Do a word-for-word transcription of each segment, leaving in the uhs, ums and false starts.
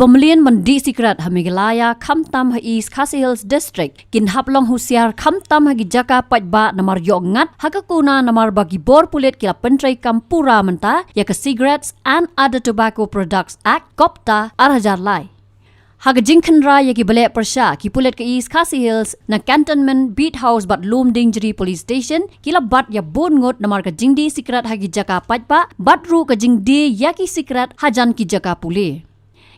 Ba mlien ban dih sikret ha Meghalaya, khamtam ha East Khasi Hills District, kin hap long husiar khamtam ha ki jaka paidbah namar ïoh ngat ha ka kuna namar ba ki bor pulit ki la pyntreikam pura mynta ïa ka Cigarettes and Other Tobacco Products Act, COPTA, ar hajar lai. Ha ka jingkhynra ïa ki ba leh pyrshah, ki pulit ka East Khasi Hills na Cantonment, Beat House bad Lumdiengjri Police Station ki la bat ïa bun ngut namar ka jingdih sikret ha ki jaka paidbah bad ruh ka jingdie ïa ki sikret hajan ki jaka pule.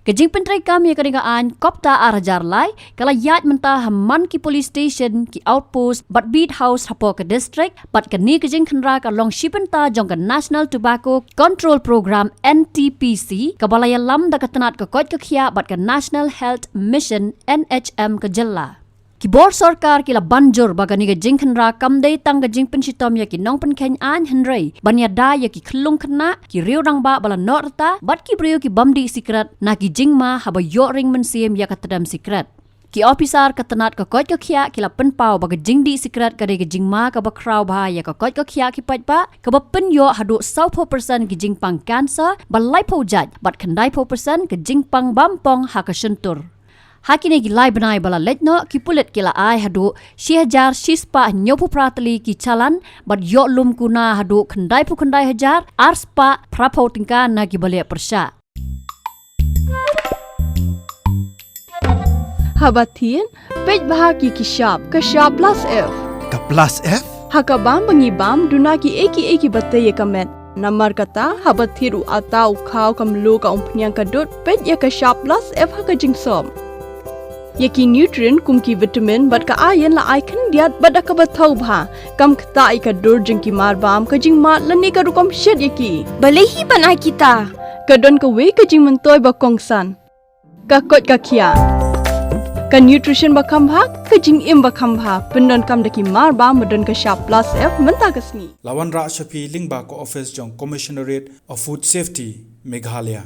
Ka jingpyntreikam ïa kane ka aiñ COPTA ar hajar lai ka la ïaid mynta ha man ki police station, ki outpost bad beat house hapoh ka district, bad kane ka jingkhynra ka long shi bynta jong ka National Tobacco Control Program, N T P C, kaba la ïalam da ka tnat ka koit ka khiah bad ka National Health Mission, N H M, ka jylla. Ki bor sorkar ki la ban jur ba kane ka jingkhynra kam dei tang ka jingpynshitom ïa ki nongpynkheiñ aiñ, hynrei ban ïada ïa ki khyllung khynnah, ki riew rangbah ba la noh rta bad ki briew ki bym dih sikret na ki jingma haba ïoh ring mynsiem ïa ka tdem sikret. Ki ophisar ka tnat ka koit ka khiah ki la pynpaw ba ka jingdih sikret ka dei ka jingma kaba khraw bha ïa ka koit ka khiah ki paidbah, kaba pynïoh haduh sawphew percent ki jingpang cancer, ba laiphew jait bad khyndaiphew percent ka jingpang bam pong ha ka shyntur. Ha kine ki lai bnai ba la leit noh, ki pulit ki la ai haduh shi hajar shi spah hynñiewphew phra tylli ki challan bad ïoh lum kuna haduh khyndaiphew khyndai hajar ar spah phraphew tyngka na ki ba leh pyrshah. Haba thied, peit bha ki ki shap, ka shap plus F. Ka plus F? Ha ka bam ba ngi bam, duna ki ei ki ei ki ba tei ïa ka met. Namar kata, haba thied u atta, u khaw, ka mluh, ka umphniang, ka dud, peit ïa ka shap plus F ha ka jingsop. Ïa ki nutrient kum ki vitamin bad ka iron la ai khyndiat bad da kaba thaw bha. Kam ktah ïa ka dur jong ki marbam, ka jingmad lane ka rukom shet ïa ki. Balei hi ban ai kita? Ka don kawei ka jingmyntoi ba kongsan. Ka koit ka khiah. Ka nutrition ba kham bha, ka jingim ba kham bha. Pyndonkam da ki marbam ba don ka shap plus F mynta ka sngi. La wanrah sha phi lyngba ka office jong Commissionerate of Food Safety, Meghalaya.